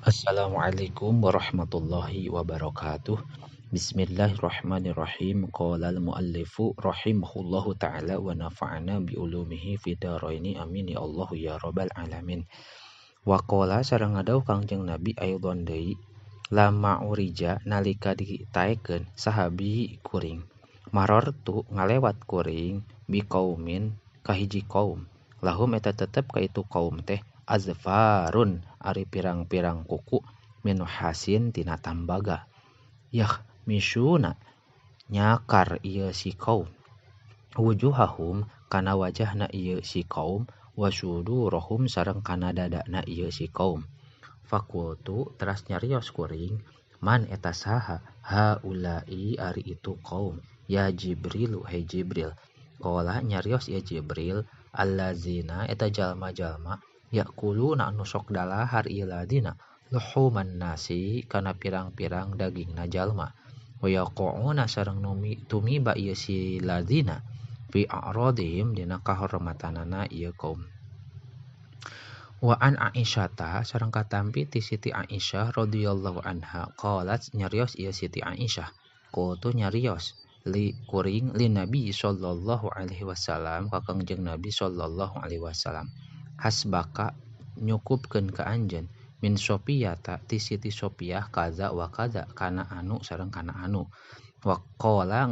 Assalamualaikum warahmatullahi wabarakatuh. Bismillahirrahmanirrahim. Qala al-muallifu rahimahullahu ta'ala wa nafa'ana bi ulumihi fid dharaini amin ya Allah ya rabbal alamin. Wa qala sareng ngadawuh Kangjeng Nabi aidon deui lama urija nalika ditaekeun sahabi kuring. Marartu ngalewat kuring bi qaumin ka hiji kaum. Lahum eta tetep ka itu kaum teh azfarun ari pirang-pirang kuku min hasin tina tambaga. Yah misuna nyakar ieu si kaum wujuhahum kana wajahna ieu si kaum wasudurahum sareng kana dadana ieu si kaum. Fakultu teras nyarios kuring man eta saha haulai ari itu kaum ya Jibrilu he Jibril. Qala nyarios ya Jibril allazina eta jalma-jalma yakuluna anu sok dalahar ieu ladina luhuman nasi kana pirang-pirang dagingna jalma wa yaquna sareng tumiba ieu si ladina fi a'radihim dina kahormatanana ieu kaum. Wa an Aisyata sareng katampi ti Siti Aisyah radhiyallahu anha qalat nyarios ieu Siti Aisyah qultu nyarios li kuring li Nabi sallallahu alaihi wasallam ka Kangjeng Nabi sallallahu alaihi wasallam hasbaka nyukupkeun ka anjeun min Sofiyata ti Siti Sofiyah kaza wa kaza kana anu sareng kana anu. Wa qala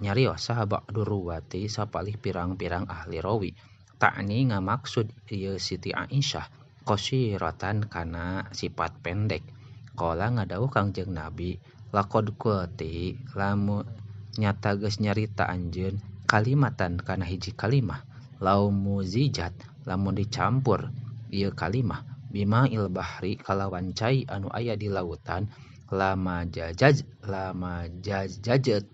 nyarios saha ba'du ruwati sapalih pirang-pirang ahli rawi ta'ni ngamaksud ieu Siti Aisyah qasiratan kana sifat pendek. Qala ngadawuh Kangjeng Nabi laqad qulti lamun nyata geus nyarita anjeun kalimatan kana hiji kalimah lau muzijat lamun dicampur ieu kalimah bima il bahri kalawan cai anu aya di lautan lama jajaz lama jajajat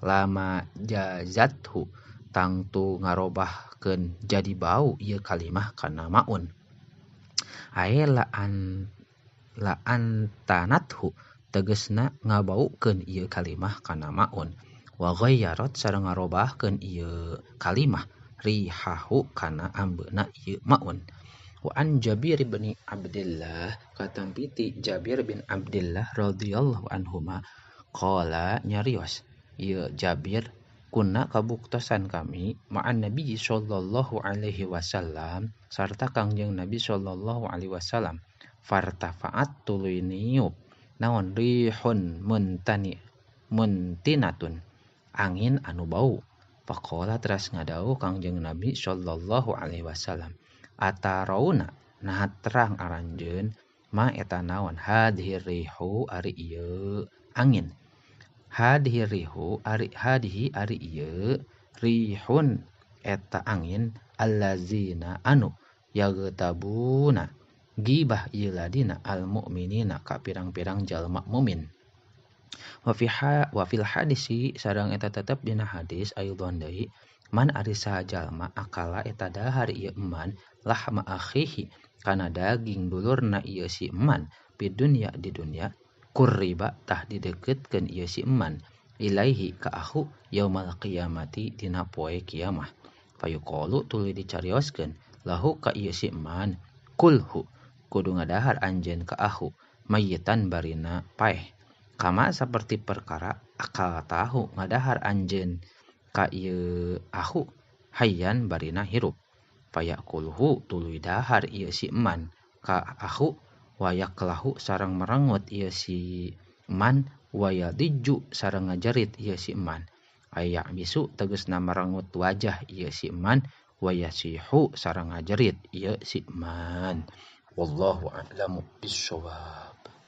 lama jazathu tangtu ngarobahkeun jadi bau ieu kalimah kana maun ae la an la antanathu tegesna ngabaukeun ieu kalimah kana maun wa ghayyarat sareng ngarobahkeun ieu kalimah rihahu kana ambeuna ieu maun. Wa an Jabir bin Abdillah katampi ti Jabir bin Abdillah radhiyallahu anhuma qala nyarios ieu Jabir kunna kabuktosan kami ma'an Nabi sallallahu alaihi wasallam sarta Kangjeng Nabi sallallahu alaihi wasallam fartafaat tuluy niup naon rihun muntani muntinatun angin anu bau. Faqala teras ngadawuh Kangjeng Nabi sallallahu alaihi wasallam atarauna nah terang aranjeun ma eta naon hadhihi rihu ari ieu angin hadhihi rihu ari hadhihi ari ieu rihun eta angin allazina anu yagtabuna gibah ieu ladina al mukminina ka pirang-pirang jalma mukmin. Wa fil hadisi sareng eta tetep dina hadis aidon deui man ari saha jalma akala eta dahar ieu eman lahma akhihi kana daging dulurna ieu si eman fi dunya di dunya kurriba tah dideukeutkeun ieu si eman ilaihi ka ahu yaumal qiyamati dina poe kiamah fayuqalu tuluy dicarioskeun lahu ka ieu si eman kulhu kudu ngadahar anjeun ka ahu mayitan barina paeh kama seperti perkara akal tahu ngadahar anjeun ka ieu ahu hayyan barina hirup fayaqulhu tuluy dahar ieu si eman ka ahu wayaklahu sareng merengut ieu si eman wayadiju sareng ngajerit ieu si eman aya bisu tegasna merengut wajah ieu si eman wayasihu sareng ngajerit ieu si eman. Wallahu a'lamu bissawab.